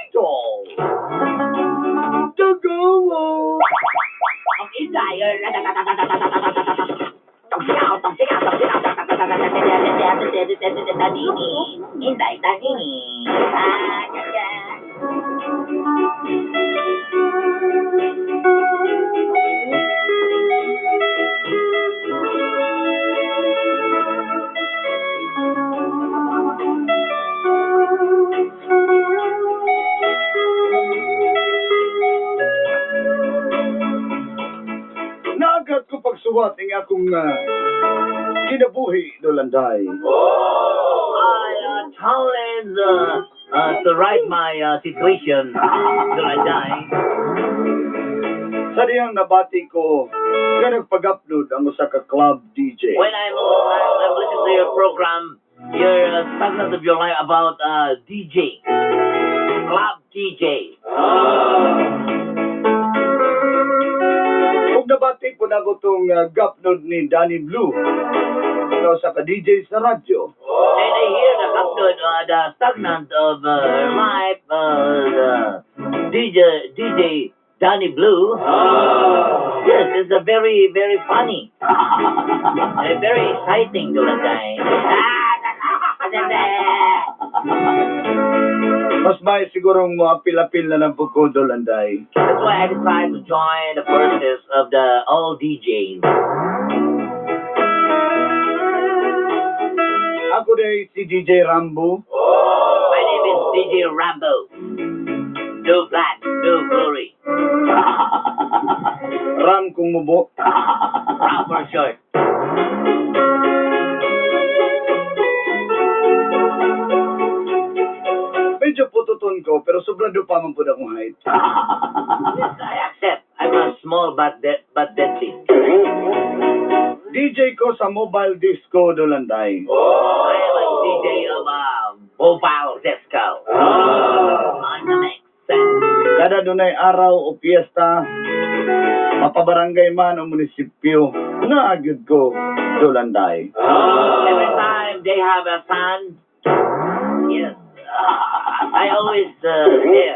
Idol! Tagawa! Ang inday! Inday, tanini. Ah, yeah. Naagat ko pagsuwat ang akong kinabuhi, Dolanday. I challenge to write my situation till I die. Sa diyang nabati ko, nga nagpag-upload ang usa ka club DJ. When I'm listening to your program, your stagnant of your life about DJ, club DJ. Kung nabati po na ko itong gupload ni Danny Blue, na usa ka DJ sa radyo. And I hear the upload, the stagnant of her life, the DJ Danny Blue. Yes, it's a very, very funny and very exciting to die. Mas may sigurong mga pilapil na lang po ko, Dolanday. That's why I decided to join the forces of the all DJs. Ako day si DJ Rambo. My name is DJ Rambo. No black, no glory. Ram kung mubo. Ram for short. Medyo pututon ko, pero sobrang pa man po akong height. Yes, I accept. I'm a small but deadly. DJ ko sa mobile disco, Dolanday. I am a DJ of mobile disco. On the mix. Kada dunay araw o piyesta, mapabarangay man o munisipyo, naagyod ko, Dolanday. Every time they have a son, yes, I always there.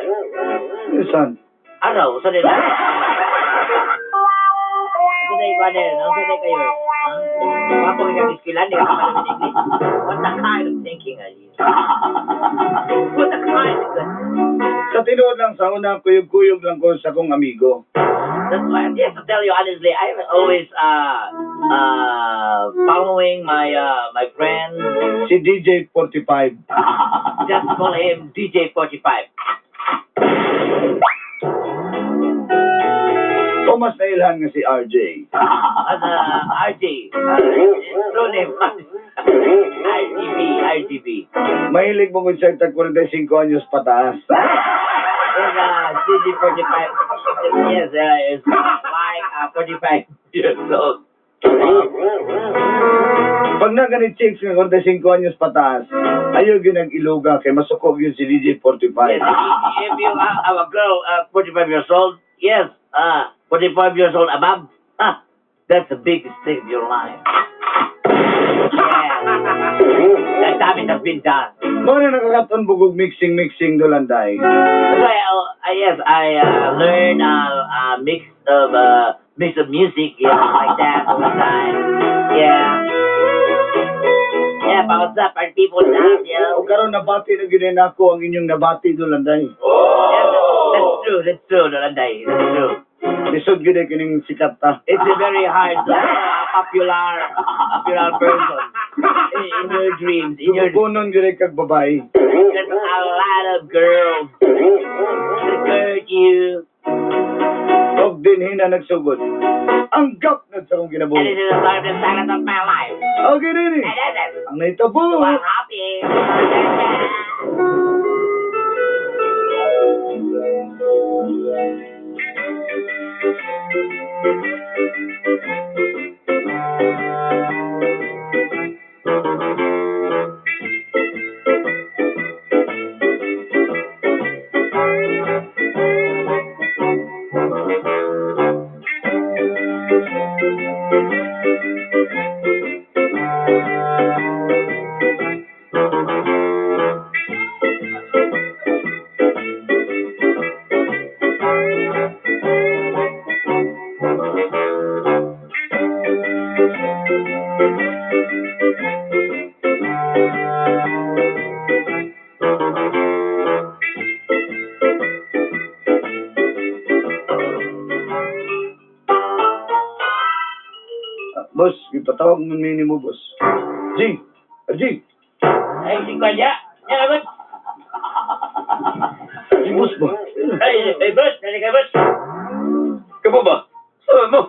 Minsan, Araw, sa nila. Sa nila, kayo, sa nila kayo. Wapo ka eskwela, di ka naman English. What the kind of thinking are you? What the kind of sa tinuod lang sa una, kuyog-kuyog lang ko sa akong amigo. That's why, yes, to tell you honestly, I'm always following my friend. Si DJ 45. Just call him DJ 45. O mas nailhan nga si RJ. As RJ, true name, RGB, RGB. Mahilig mo kung siya tag 45 anyos pataas. And DJ 45, yes, is like 45 years old. Pag na ganit chicks nga 45 anyos pataas, ayaw yun ang iluga kay masukog yun si DJ 45. Yes, if you are a girl 45 years old, yes, 45 years old above, that's a big mistake of your life. Yeah. The damage has been done. Mga na nakakaton bugog mixing-mixing Dolanday. That's why, yes, I learned mix of music, yeah, like that all the time. Yeah. Yeah, but what's up, our people down, yo? O karon nabati na gyud nako ang inyong nabati, Dolanday. Yes, that's true, Dolanday, that's true. Lisod gyud ay kining sikat ta. It's a very hard to popular person in your dreams, in your Dugugonon gyud ay kag babae. There's a lot of girls that hurt you. Og din hina nagsugod. Ang gap na sa akong And kinabuhi. this is the start of the silence of my life. Okay nini. And that is Ang nahitabo. what happened. Ah, boss, ipatawag mo nini mo, boss. G! Ah, G! Ay, si Kanya. Yan, abot. Si boss ba? Ay, ay, boss. Dali ka, boss. Kamo ba? Sama mo.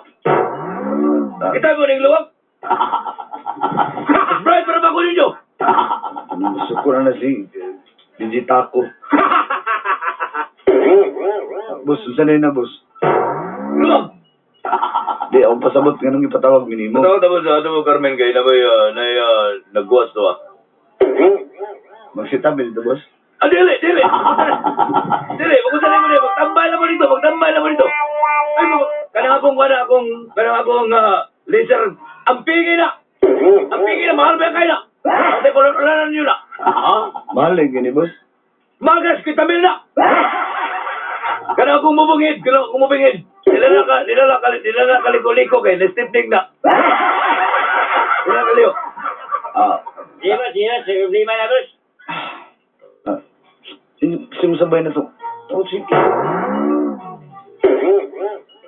Ah, Kita mo ning luwag. Mas bright para ba ko ninyo? Ano, masukura na si DJ Taco. Ah, boss, sanay na, boss. Luwag. Di, ako pasabot nga nung ipatawag minimo. Tawag tapos sa ato mo Carmen kay na ba na nagwas to ah. Magsitabil to, boss. Ah, dili, dili. Dili, magunsa mo dili, magtambay na mo dito, magtambay na mo dito. Ay, kanang akong kanang akong laser ang pingi na. Ang pingi na mahal ba kay na? Ate ko lang niyo na. Ha? Mahal eh, gini, boss. Magas kita mil na. Kanang akong mubungid, kanang akong mubungid. Nila na kaliko-liko kay na-stiffening na. Nila kaliyo. Ah, Sige, boss. Sige, boss. Sige, problema na, boss. ah, sino sabay na to? Oh, sige.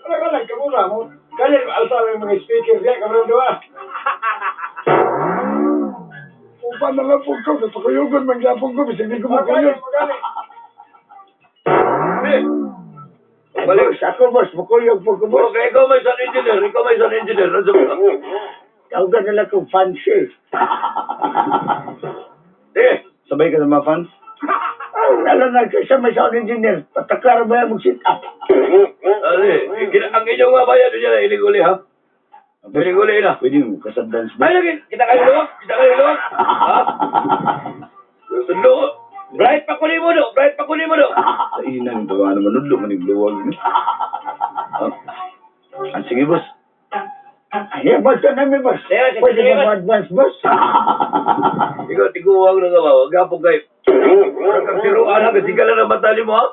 Wala ka lang, kamura mo. Kaya alsa lang mga speaker diya, kamura diba? Upa na lang po ko, napakuyugon man gyapon ko, bisag di ko makuyog. Eh, Ay, Balik. boss, ako, boss. Makuyog po ko, boss. Okay, ikaw may sound engineer, ikaw may sound engineer. Ano sa mga? Tawagan na lang kong fancy. Eh, Sabay ka sa mga fans? Ay, alam na, siya may sound engineer. Patakara ba yan mag-sit up? ano eh, ang inyong mga bayad niya, ilig-uli ha? Ilig-uli na. Pwede mo kasad-dance ba? Ay, lagi, kita kayo luwag, kita kayo luwag. Ha? Sundo, bright pa kunin mo do, bright pa kunin mo do. Sa ina nito, ano manudlo, manigluwag. Ah, ah, sige, boss. Ay, boss, ano namin, boss? Sige, sige, Pwede sige, ba boss. ma-advance, boss? Ikaw, tiguwag na ka ba? Wag gapong kayo. Wag kang siruan ha, kasi ka lang ang matali mo ha?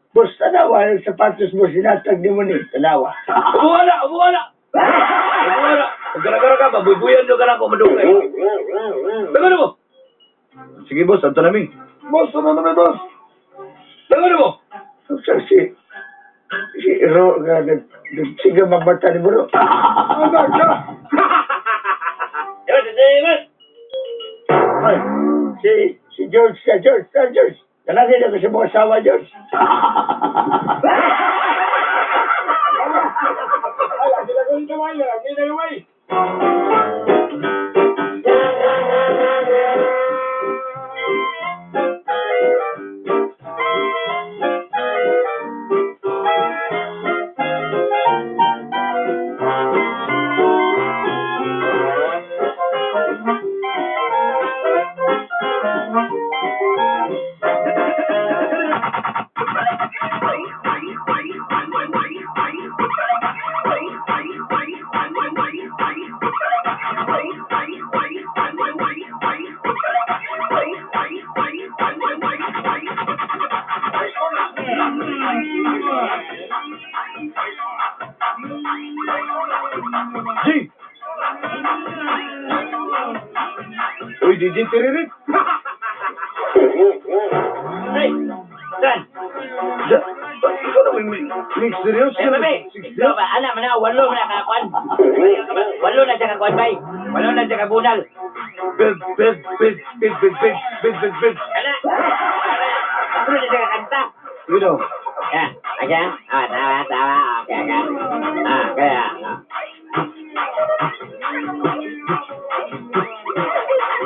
Boss, tanawa, yung sapatos, boss, sinatag ni mo ni. Tanawa. Umuha na, umuha na! Umuha na! Pag gara-gara ka, mabubuyan nyo ka na kung madugay. Tago na mo! Sige, boss, ato namin. Boss, ano naman, boss? Tago na mo! So, si Ro, nga, nagsiga mabata ni bro. Ano ka? Sige, boss. Sige, boss. Ay, si George, si George, si George. Talagin ako sa mga asawa, George. Ay, lagi na kong kamay, lagi na kamay. G! Uy, DJ Tiririt! Ay, saan? Ikaw na may mix serious? Eh, mami. Ikaw ba? Ana, mana, walo na kakuan. Walo na siya kakuan, bay. Walo na siya kabunal. Big, big, big, big, big, big, big, big, big. Ana, ana, walo na siya kakanta. You know. Ya, okay. Ah, tama, tama. Okay, okay. Ah, kaya. Ah.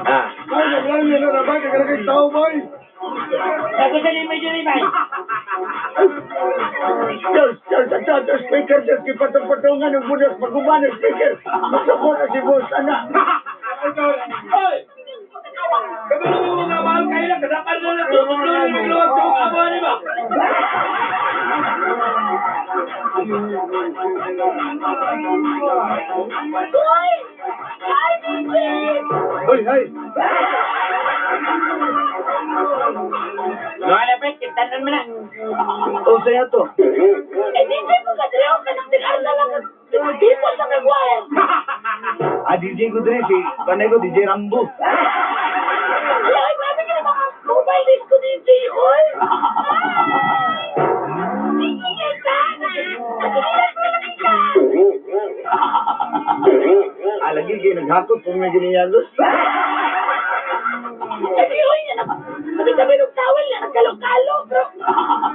Ah. Ay, naglalim na na ba? Kagara kay tao, boy. Ako sa lima dyan, bay. George, George, at sa speaker, George, kipatong-patungan ng budas, maguba ng speaker. Masuko na si boss, ana. Ay! Kabalo mo mga mahal kayo na, kasapan mo na, tutulong na magluwag sa mga amo, di ba? Uy, ay! Mga lapit, kintanan mo na. Oh, sa'yo to. Eh, di mo ka diri ka nang tigar na lang. Tipo sa kagwayan. Ah, DJ ko diri si kanay ko DJ Rambo. Ay, ay, grabe ka na mga mobile disco DJ, oy. Ah, lagi kay naghakot kung may giniyalos. Ay, oy, yan ako. Sabi-sabi ng tawel niya, nagkalo-kalo, bro.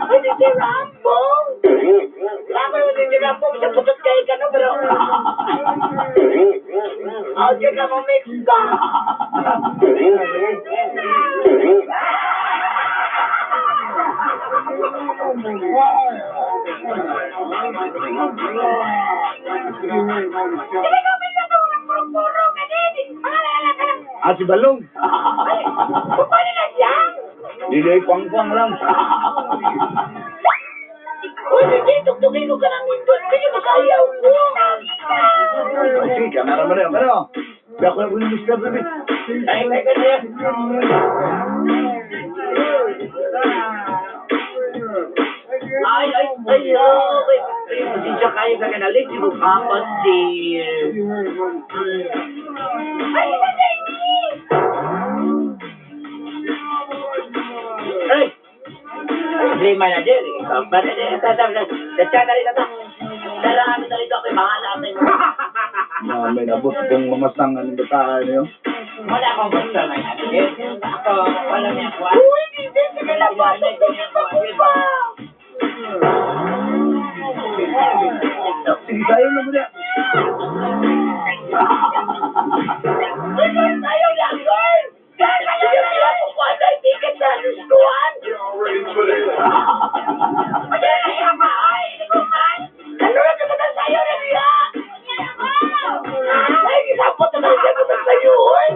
Ay, DJ Rambo. Grabe mo, DJ Rambo. Bisa putot kayo ka, no, bro. Okay ka mo, mix ba? Ah, si Balong. Paano na siya? Dili kwang-kwang lang. Uy, DJ, tugtugin ko ka ng nindot. Kaya masayaw ko. Sige, kamera mo na yun. Pero, di ako na kunin Mr. Baby. Ay, ay, ay, ay. Ay, ay, ay, oh, ay, ay, pasensya kayo ka kanalig, di mo kapat si... Ay, ay, problema na din. Dala kami na rito, ako'y bahala sa inyo. Na may nabot kong mamasangan ng bataan niyo. Wala akong gusto na yan. Ako, wala niya ako. Uy, hindi, sige lang ba? Tugtugin pa ko ba? Sige, tayo na muna. Ay, girl, tayo lang, girl! Girl, sige, wala ko kuha sa ticket sa gustuhan. Ay, hindi ko man. Ano na ka sa'yo na niya? Ay, gisapot na siya ko sa'yo, oy.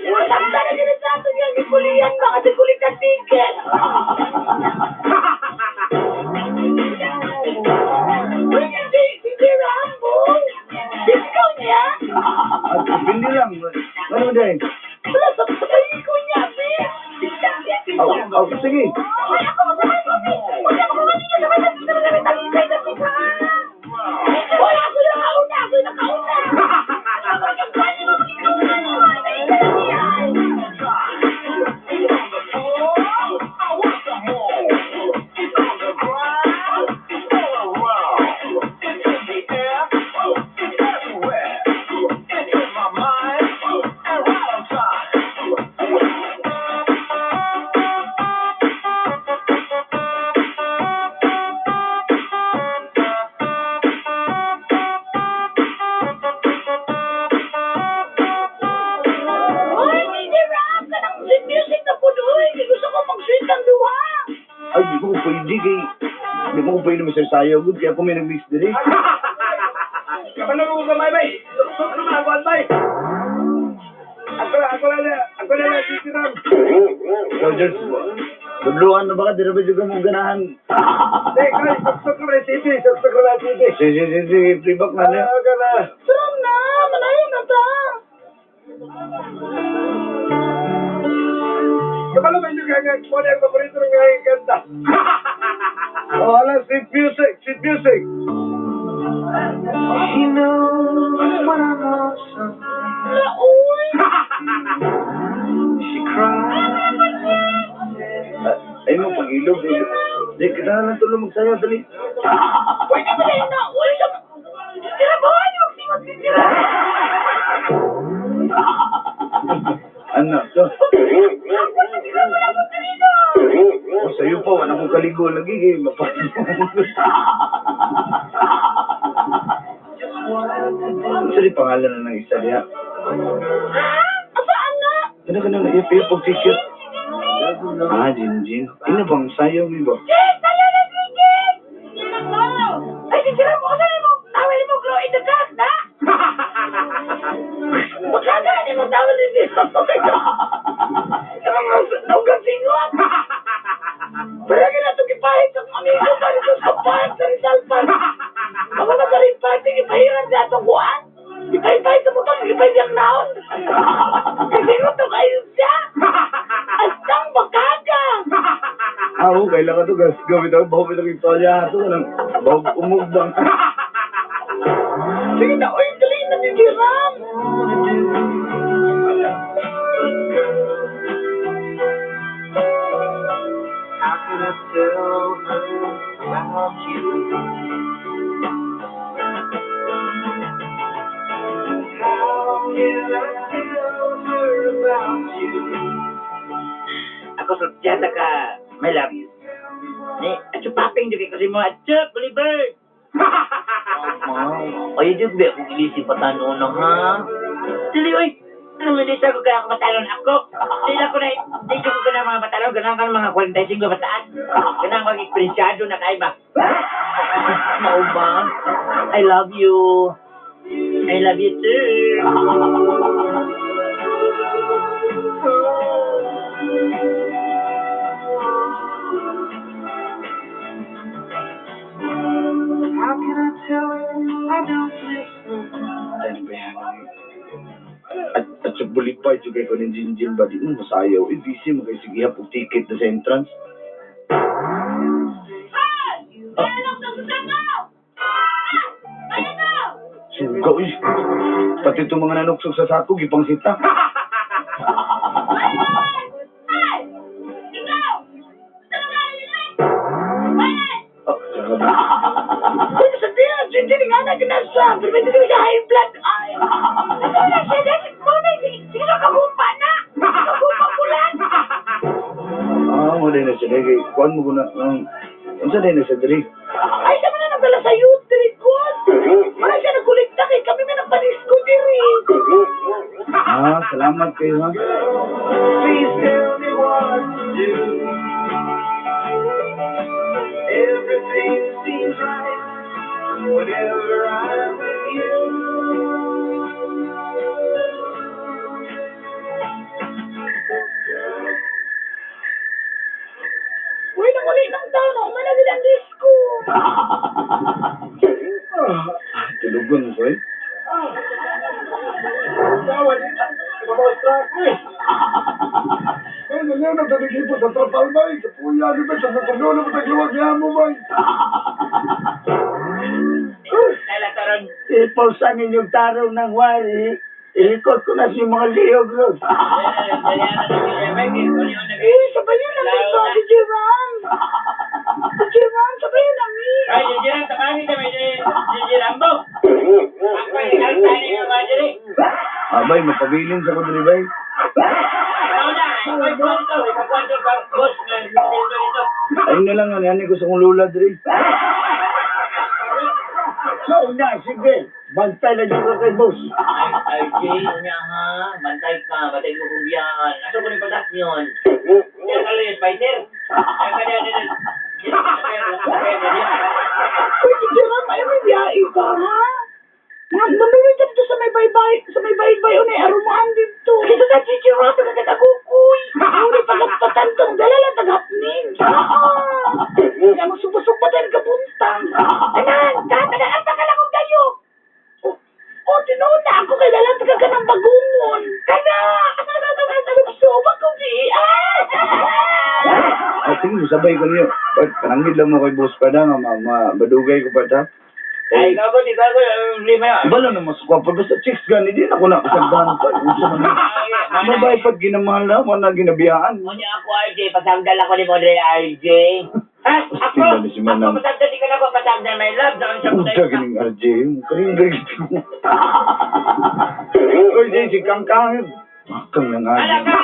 Masakta na gina sa ato niya, gikulian ba kasi kulit ang ticket. Uy, hindi, hindi Rambo. Discount niya. At hindi lang. Ano mo din? Wala sa ko niya, be. Oh, oh, sige. Ay, ako, masakay ko, be. Wala ako, mamaya, sabay na, sabay na, talisay na, wala ako nakauna, ako nakauna. Ay, DJ Ram, kanang sweet music na po doy. Gusto ko mag-sweet ng duha. Ay, di ko pwede kay... Di mo ko pwede masasayaw. Good, kaya ako may nag-mix diri. Kabalo ko kamay bay. Ano man ako bay? Ako na DJ Ram. Roger, Dubluan na ba ka? Di na ba juga mong ganahan? Hey, kay suksok ko na TV, suksok ko na TV. Sige, sige, sige. Playback na niya. Ah, kana. Ram na, malayo na ta. Kabalo ba yung nga mo na ang paborito ng mga kanta. Oh, ala, sweet music, sweet music. She knows when I'm lonesome. Uy. She cries. Ah, ay mo, pag-ilog. eh. Di, kita na lang tulong magsayaw, dali. Pwede ba na na? Uy, sa... Tira ba? Ano magsingot si Tira? Ano, to? Ako sa tira mo na po kanina. Oh, sa'yo pa, wala akong kaligo lagi. Eh, mapasok. Ano sa pangalan na ng isa niya? Ah, asaan na? Ano ka na, ipip ticket? Ah, Jin Jin. Ino bang sayaw mi ba? Jin! Tayo na si Jin! Ay, si Tira mo kasi mo. Tawel mo glow in the dark na. Magkano ni mo tawel ni Tira? Naugang singot. Pero na ito gipahit sa amigo pa rito sa park, sa Rizal Park. Mga na sa rin party, gipahiran sa atong kuan. Gipahit-pahit sa butang, gipahit siyang naon. Gisingot to kayo siya. Astang bakaga. Ako, kailangan to gas. Gawin ako, baho ito yung tolya. Ito lang, baho umog bang. Sige na, oy, dali na ni Jiram. How can I tell her about you? How can I tell her about you? Ako sutyata ka, my love. Ni, atso paping jud kay kasi mo atso, Bird. Ay, jud ba akong ilisi patanon na ha? Dili oy. Ano man sa ko kaya ako matalon ako? Dili ako na, di ko ko na mga matalon, ganang ka mga 45 mataas. Ganang mga eksperyensyado na kay ba? Mao ba? I love you. I love you too. How can I tell her I don't miss her? Ano ba yan? At sa Bolipay, juga ko ng Jinjin ba, di mo masayaw. Eh, busy mo kayo sige hapog ticket na sa entrance. Suga, uy. Pati itong mga nanuksok sa sako, gipang sita. Ah, grabe. Uy, sa tiya, Jinjin, nga na ginasa. Pero may dili siya high blood. Ay, ano na siya, dahil mo na, sige na kagumpa na. Kagumpa bulan. Ah, wala na siya. Kay, kuhan mo ko na. Unsa na siya diri? Ay, siya man na nagdala sa youth, diri ko. Wala siya nagkulikta kay kami may nagpanisko diri. Ah, salamat kayo ha. Please tell me what to do. Everything seems right whenever I'm with you. Uy, nanguli ng taon, ako man na sila ang disco. Ah, tulugon ko eh. Tawa dito. Mamastra ako eh. Ay, naliw na tanig po sa trapal ba eh. Sa puya, di ba? Sa natulo na patagluwag niya mo ba eh. Kala karon Ipulsa ninyong taraw ng wari, ilikot ko na si mga liyog ron. Uy, sabayan namin ba, si Jiram? Si Jiram, sabayan namin. Ay, Jijiran, tamangin kami, Jijirambo. Ako ay tani nga mga diri. Ah, bay, mapabilin sa ko diri bay. Ano na, ikaw kwento, ikaw kwento, boss, nga dito dito. Ayun na lang, ano ko sa kong lula diri. Mauna, sige. Bantay lang dito kay boss. Ay, RJ, unya ha, bantay ka, bantay ko kung biyaan. Asa ko ni patak yun? Yan ka lang yung spider. Yan ka niya, yan. Uy, si Jiram, ay may biyahe ka, ha? Mamili dito sa may baybay, sa may baybay, unay arumaan dito. Dito na si Jiram, sa kagagukoy. Uri, pagkapatan tong dala lang, tagapnin. Ah, kaya magsubasugba tayo kabuntang. Anan, tatagal, ang tagal akong dayo. Oh, oh, tinuod na ako kay dala, tagal ka ng bagungon. Kana! Subag ko, bi. Ah! Ah, sige, sabay ko niyo. Pag pananggid lang mo kay boss pa na, nga, ma, ma, badugay ko pa ta. Ay, ikaw ko, ikaw ko, lima yun. Bala na mas kwa pa basta chicks gani din ako na kasagdahan pa. Unsa man ni? Mabay pag ginamahal na, wala ginabiyaan. Unya ako, RJ, pasangdal ako ni Modre, RJ. Ha? Ako? Tingnan ni si Manang. Ako, pasangdal, di ka na ako, pasangdal, my love. Saan siya Uda gining RJ, kaning gagit mo. Oy, di si Kangkang. Akang nang Ala ari. ka!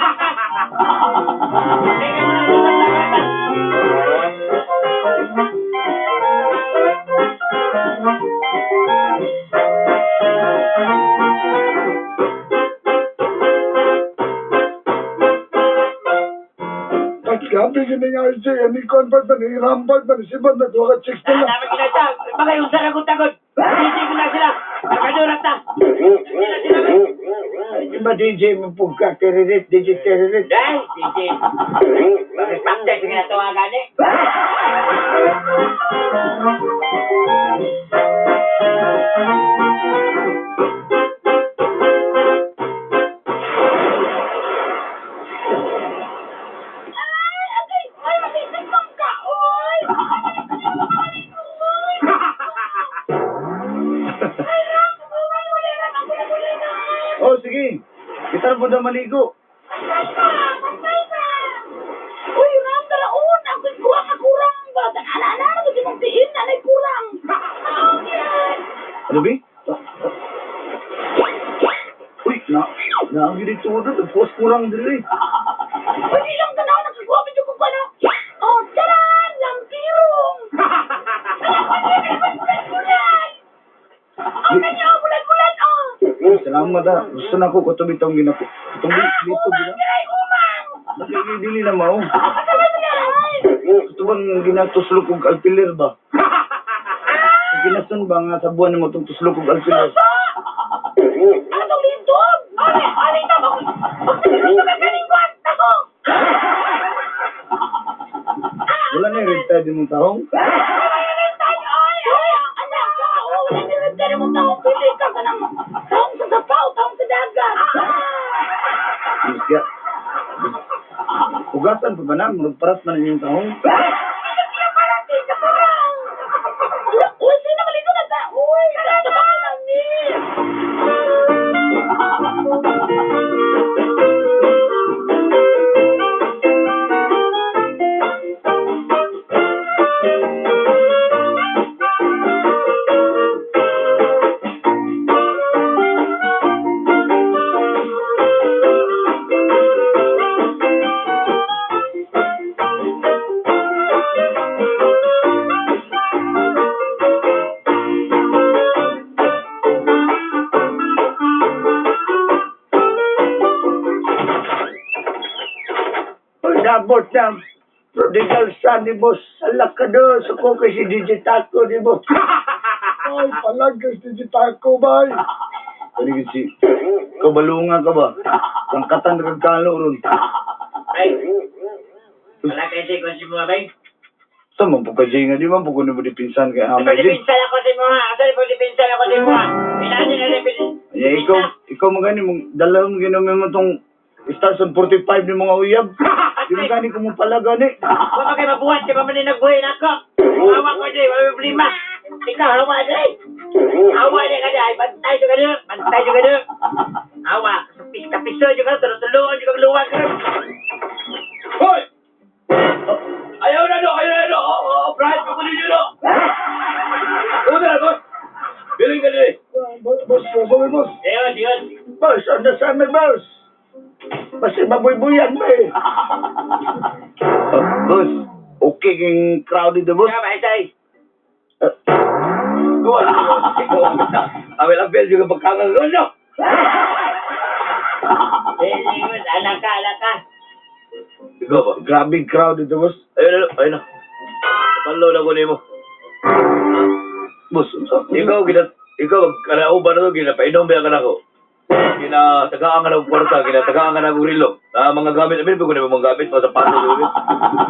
Pagkabi gining RJ, ani kon pa ba ni Rampal ba ni Siban na duha ka chicks na lang. Tama sila. Baka yung saragod-tagod. Hindi ko na sila. Nakadurat na. Hindi na sila. Ay, di ba DJ mo po ka, tiririt, DJ tiririt. Dahil, DJ. Respected sa ginatawagan eh. Ay, agay! Ay, masisig kang Asa po daw maligo? Pantay na! Pantay na! Uy, Ram, daraon! Ako'y kuha ka kurang ba? Ana-ana na ba mong tiin? Anay kurang! Maong yan! Ano bi? Uy, na naagi dito ko doon. Post ko lang diri. Uy, di lang tanaw, nakakuha pa dyan ko ano. Oh, taran! Lampirong! Bulan-bulan! Ang kanya, bulan-bulan, oh! Salamat ah. Gusto na ko katubi tong ginako. Itong Ah, dito umang, gina. diray, umang! Dili dili na mao. Kasabay mo diray! Ito bang ginatuslok og alpiler ba? Ah! Ginasun ba nga sa buwan mo itong tuslok og alpiler? Suso! Ano tong lintog? Ale, ale, tama ko. Pagsabihin ko ka galing ko, ang tahong! Wala na yung red tide mong tahong. Ay, ay, anak ka! Oh, wala ni red tide mong tahong. Pili ka ka ng tahong sa sapaw, tahong sa dagat. Mas kaya, ugasan pa ba na? Murag paras man inyong tahong. Kaya parating sa parang. Uy, sino maligo na ta? Uy, tabak na ni. Uy, nabot na. Prodigal son ni boss. Alak ka doon. Suko kay si DJ Taco ni boss. Ay, palag kay si Taco, bay. Kani si kabalunga ka ba? Sangkatan na kagkalo ron. Ay, wala kayo sa ikon si mga bay. Sa man po ka Jay nga di man po ko mo dipinsan kay Ikaw Amay Jay. dipinsan ako sa mga. Asa po dipinsan ako sa mga. Pinasi na rin Ay, ikaw magani mong dala mo ginumin mo tong Stars on 45 ni mga uyab. Di mo gani kung pala gani. Huwag ka kayo mabuhat, di ba man yung nagbuhay na ako? Hawa ko di, wala problema. Ikaw, hawa di. Hawa di ka di, ay, bantay juga di, bantay juga di. Hawa, kapis-kapiso juga, tulong-tulungan juga luwag ka. Hoy! Ayaw na no, ayaw na no. Oh, oh, Brian, pakunin nyo no. Una na, boss. Bilhin ka din. Boss, boss, sorry, boss. Ayun, yun. Boss, ano sa amin, boss? Basta mabuybuyan mo eh. Oh, boss, okay king crowded the boss. Kaya ba, isay? Go on, go on. Awel abel juga pagkangal. Ano? Eh, yun, anak ka, anak ka. Ikaw ba? Grabe crowded the boss. Ayun na, ayun na. Palo na ko nimo. Boss, unsa? Ikaw gina ikaw magkalao ba na to ginapainom ba ka nako? Ginatagaan ka ng kwarta, ginatagaan ka ng rilo. Ah, mga gamit amin ko na mga gamit pa sa pato ko.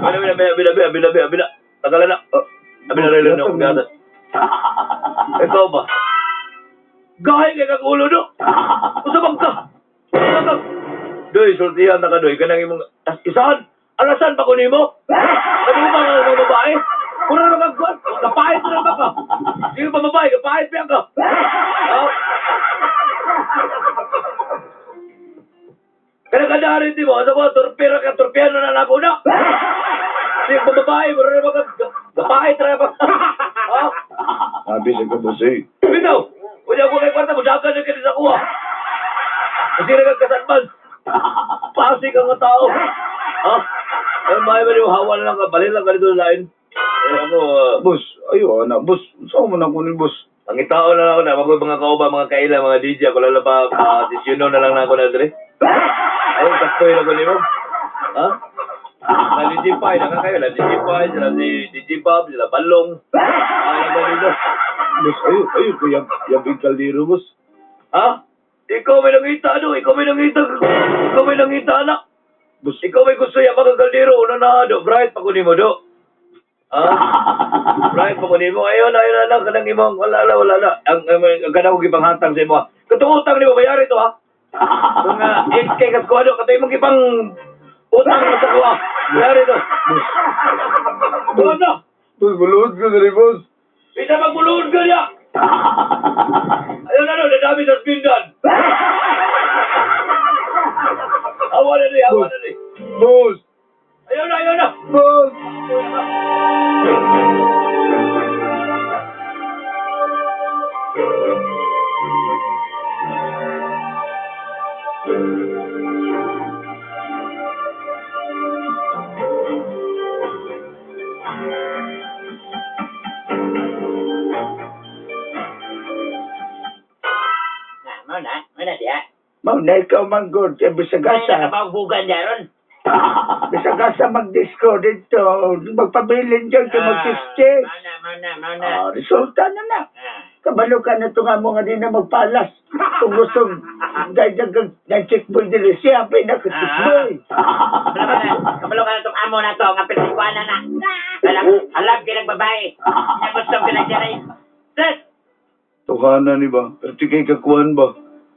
Abi na abi na abi na abi abi na. Tagalan na. Abi na rilo na gata. Ikaw ba? Gahay kay kag ulo do. Usa bang ka? Usa ka? Doy, sultihan na ka doy kanang imong isahan. Alasan pa ko nimo? Ano ba nga mga babae? Puro na kag kapahit na ba ka? Sino pa babae? Kapahit pa ka. Ha? Kaya kadarin di mo, ano ba, torpera ka, torpero na lang ako na. Sino pa babae? Puro na ba ka? Kapahit na ba ka? Ha? Sabi sa ka boss eh. Bitaw! Wala ko kay kwarta, mudagan na kayo sa kuha. Kasi nagkakasanman. Pasig ang mga tao. Ha? Ay, may may hawa na lang ka. Balin lang ka dito sa lain. Eh, ako, Boss, ayo ana boss. Unsa man ako ni boss? pangitao na lang ako na. Mga mga kauba, mga kaila, mga DJ. Ako lalo pa, disyono na lang na ako na dre. Ay, kastoy na ko nimo. Ha? Na DJ Pai, na kayo. Na DJ Pai, sila si DJ Bob, sila Balong. Ay, na dito. Boss, ayo ayo ko yab yab kaldero boss. Ha? Ikaw may nangita, ano? Ikaw may nangita. Ikaw may nangita, anak. Boss, Ikaw may gusto ya mga kaldero, una na do, bright pa kunin mo do. Ha? Bright pa kunin mo. Ayun, ayun na lang kanang imong wala na wala na. Ang kanang kong gipanghatag sa imo. Katong utang nimo bayari to ha. Kung 8K kas ko ano, katong imong gipang utang mo sa kuha. Bayari to. boss, Buwan na. Boss, buluod ko diri, boss. Bisa magulod ka niya. Ayun na no, dadami sa spindan. Awa na ni, awa na ni. Boss! Ayaw na, ayaw na. Boss! Na, mao na, mao na diha. Mao na ikaw man good kay bisag Ay, asa. nakapagbugan niya ron. Bisag asa mag-disco dito. Magpabilin dyan kay mag-16. Mao na, mao na, mao na. Ah, resulta na na. Ah. Kabalo ka na ito nga mo nga di na magpalas. Kung gusto, dahil ng chick boy dili siya, pinaka-chick boy. Kabalo ka na, kabalo ka na itong amo na to, nga pinagkuhan na na. Alam, alam kayo ng babae. Nga gusto ka na siya rin. Sus! Tukana ni ba? Pero ti kay kakuan ba?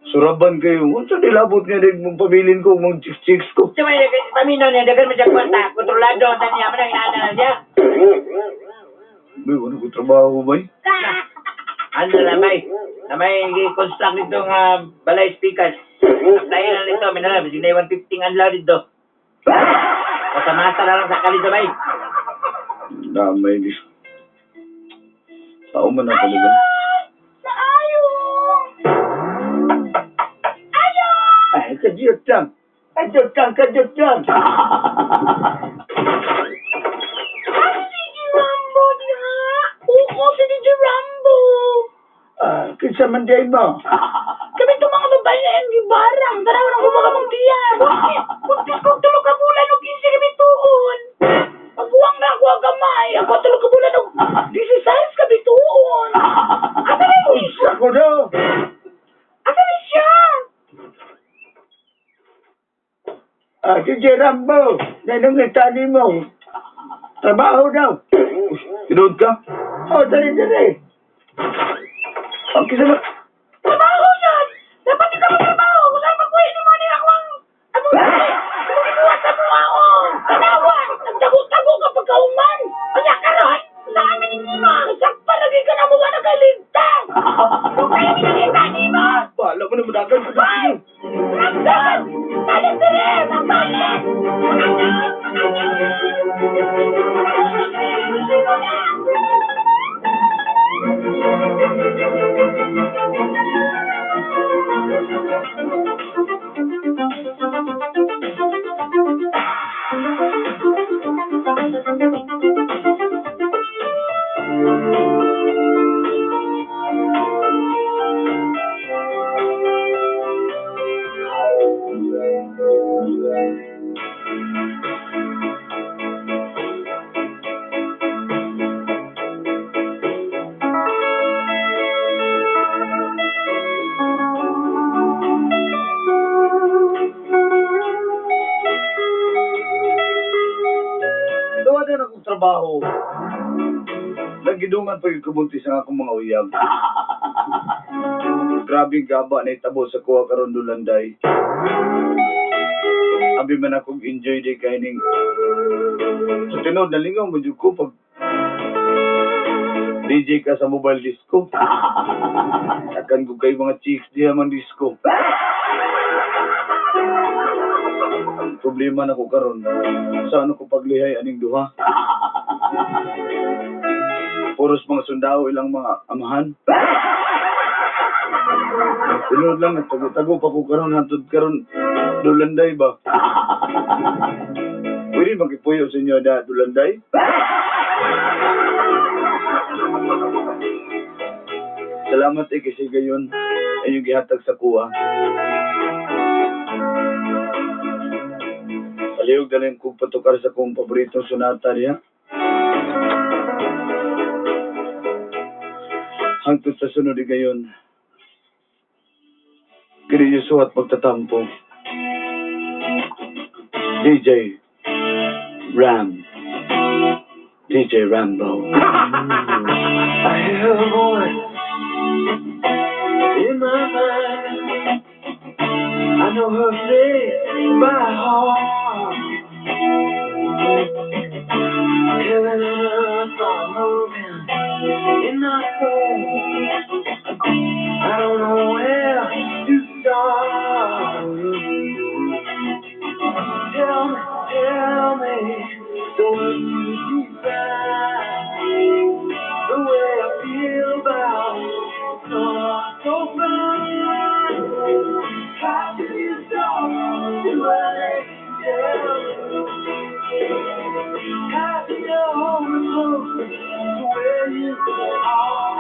Suraban kayo. Unsa nilabot nga din mong pabilin ko, mong chicks-chicks ko. Siya may paminaw niya, dagan mo siya kwarta. Kontrolado ang tanya mo na, inaana na siya. Bay, wala ko trabaho, bay. Ano na may, na may construct nito nga balay speakers. Apply na nito, may nalang, bisig na 150 ang adlaw dito. Masamasa na lang sa kalito, bay. Damay di. Sao man na talaga. Naayo! Ayo! Ay, kadyot lang. Kadyot lang, kadyot lang. Ano si DJ Rambo diha? Oo, si DJ Rambo. Ah, kinsa man di mo. Kami itong mga babae na yung gibarang. Taraw na ko mga mong tiyan. Buntis, buntis kong tulog ka bulan o 15 kami tuon. Pagkuwang na ako ang gamay. Ako tulog ka bulan o 16 kami tuon. Asa na yun? Unsa ko do? Asa na siya? Ah, DJ Rambo, nanungita ni mo. Trabaho daw. Tinood ka? Oh, dali, dali. Ang kisa na. Trabaho yan! Dapat ikaw magtrabaho! Kung saan magbuhi ni mo ni ako ang... Ano na? Magbuhat sa mga ako! Tanawa! Nagtago-tago ka pagkauman! Kaya karon, saan na ninyo mo? Nasakpan lagi ka na mga nagaligtas! Kung kayo minalita ni mo! Bahala mo na madagan ko. Ay! Ramdam! Balik dire! Magbalik! Mga Dawa din akong trabaho. Nagidungan pa yung kabuntis ang akong mga uyab. Grabe gaba na itabo sa kuha karon dulanday. Abi man akong enjoy day kay ning sa tinuod nalingaw mo jud ko pag DJ ka sa mobile disco. Takan ko kay mga chicks diha man disco. Ang problema na ko karon sa ano ko paglihay aning duha. Puros mga sundao ilang mga amahan. Tinuod lang nagtago-tago pa ko karon hantod karon dulanday ba. Pwede makipuyo sa inyo na dulanday? Salamat eh kasi gayon ay yung gihatag sa kuha. Palihog na lang kong patukar sa kong paboritong sonata niya. Hangtod sa sunod eh gayon. Kini suhat pagtatampo. DJ Ram. DJ Rambo. I hear a voice in my mind. I know her face by heart. Heaven and earth are moving in my soul. I don't know where to start. closer to where you are.